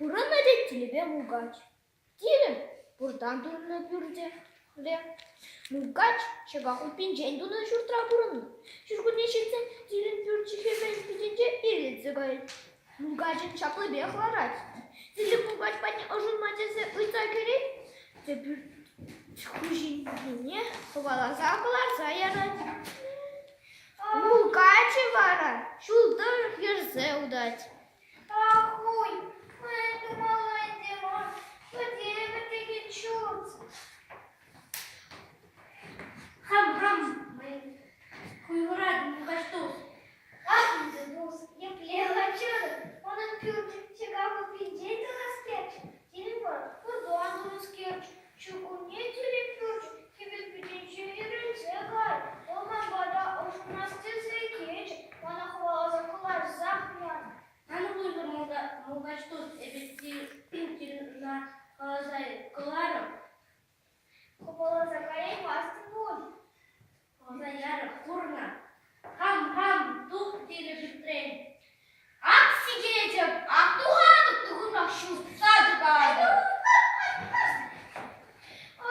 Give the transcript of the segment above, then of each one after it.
Пурӑннӑ тет тилӗпе мулкач. Тилӗ пуртан тунӑ пӳрте. Мулкач ҫӑка хуппинчен тунӑ ҫуртра пурӑннӑ. Ҫуркунне ҫитсен тилӗн пӳрчӗ хӗвел питӗнче ирӗлсе каять. Мулкачӑн ҫаплипех ларать. Тилӗ мулкач патне ӑшӑнма тесе ыйтса кӗрет те пӳрт хуҫине хӑваласа кӑларса ярать. Мулкачӗ вара ҫул тӑрӑх йӗрсе утать. Ахуй, мӗн тумалла ӗнтӗ ман? Пӗтерӗпӗр текен ҫурт. Хам-хам хуйхӑрать мулкач тус. Ах, ӗнтӗ тус, епле лачӑрӑн, манӑн пӳрчӗ Чикаго пинчен тӑнӑскерччӗ, тилӗ вара пуртан тунӑскерччӗ. Ҫуркунне тилӗ пӳрчӗ хӗвел питӗнче ирӗлсе кайрӗ. Вӑл ман пата ӑшӑнас тесе килчӗ, мана хӑваласа кӑларсах янӑ. Ан хуйхӑр, мулкач тус, эпӗ тилӗ каласа кӑларӑп. Хӑваласа каяймастӑн пуль. Хӑваласа ярӑп, курнӑ. Хам-хам, тух тилӗ пӳртрен. Ак сикетӗп, ак тухатӑп тухӑнах ҫуртса тӑкатӑп.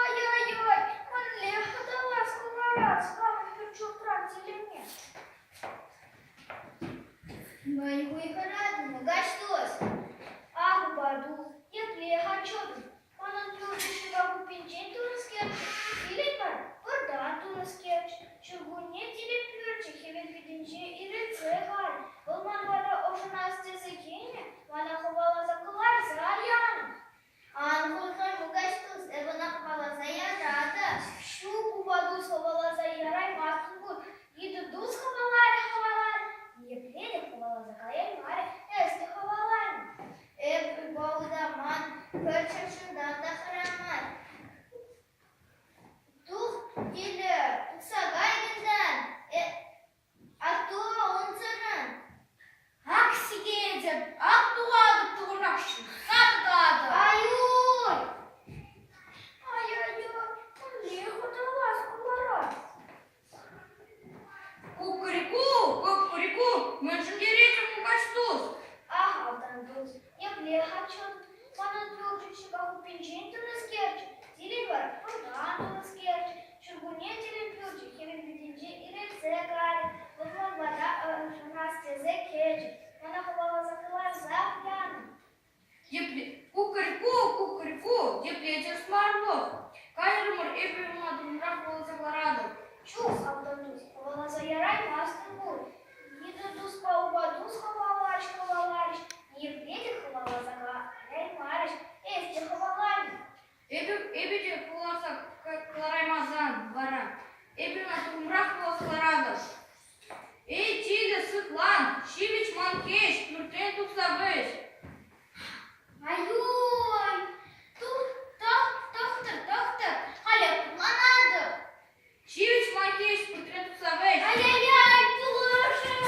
Ай-ай-ай, мӗнле хӑтӑлас кӑларас хамӑн пӳрт-ҫуртран тилӗме? Мӗн хуйхӑратӑн, мулкач тус? Ах, упа тус, епле-ха чӑтӑн? Манӑн пӳрчӗ ҫӑка хуппинчен тунӑскерччӗ, килӗн вара пӑртан тунӑскерччӗ. Ҫуркунне тилӗ пӳрчӗ хӗвел питӗнче ирӗлсе кайрӗ. Вӑл ман пата ӑшӑнас тесе килнӗ, мана хӑваласа кӑларса янӑ. Ан хуйхӑр, мулкач тус, эп ӑна хӑваласа яратӑп. Ҫук, упа тус хӑваласа яраймастӑн пуль. Йытӑ тус хӑваларӗ-хӑваларӗ, ниепле те хӑваласа каяймарӗ, эс те хӑвалаймӑн. Эп упа утаман, пӗр чӗрчунтан та хӑраман. Тух, тилӗ, тухса кай кунтан, атту унсӑрӑн. Ак сикетӗп, ак тухатӑп тухӑнах ҫутса тӑкатӑп. Ай-уй! Ай-ай-ай, мӗнле хӑтӑлас кӑларас? Куккӑрику, куккӑрику, мӗншӗн йӗретӗн мулкач тус? Ах, автан тус, епле-ха чӑн? Манӑн пӳрчӗ ҫӑка хуппинчен тунӑскерччӗ, тилӗ вара пӑртан тунӑскерччӗ. Ҫуркунне тилӗ пӳрчӗ хӗвел питӗнче ирӗлсе кайрӗ, вӑл ман пата ӑшӑнас тесе кӗчӗ, мана хӑваласа кӑларсах янӑ. Епле куккӑрику, куккӑрику, епле тӗрӗс мар вӑл. Кайрӑмӑр, эпӗ ӑна тумрах вуласа кӑларатӑп. Ҫук, автан тус, хӑваласа яраймастӑн пуль. Йытӑ туспа упа тус хӑваларӗҫ-хӑваларӗҫ, ниепле те хӑваласа каяймарӗҫ, эс те хӑвалаймӑн. Эпӗ, эпӗ те хӑваласа кӑлараймасан вара, эпӗ ӑна тумрах вуласа кӑларатӑп. Эй, тилӗ, сыхлан, ҫивӗч ман хӗҫ, пӳртрен тухса вӗҫ. Ай-уй! Тух, тӑх, тӑхтӑр, тӑхтӑр, халех хутланатӑп. Ҫивӗч ман хӗҫ, пӳртрен тухса вӗҫ. Ай-яй-яй, пулӑшӑр!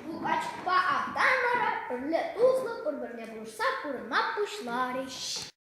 Мулкачпа автан вара пӗрле туслӑ пӗр-пӗрне пулӑшса пурӑнма пуҫларӗҫ.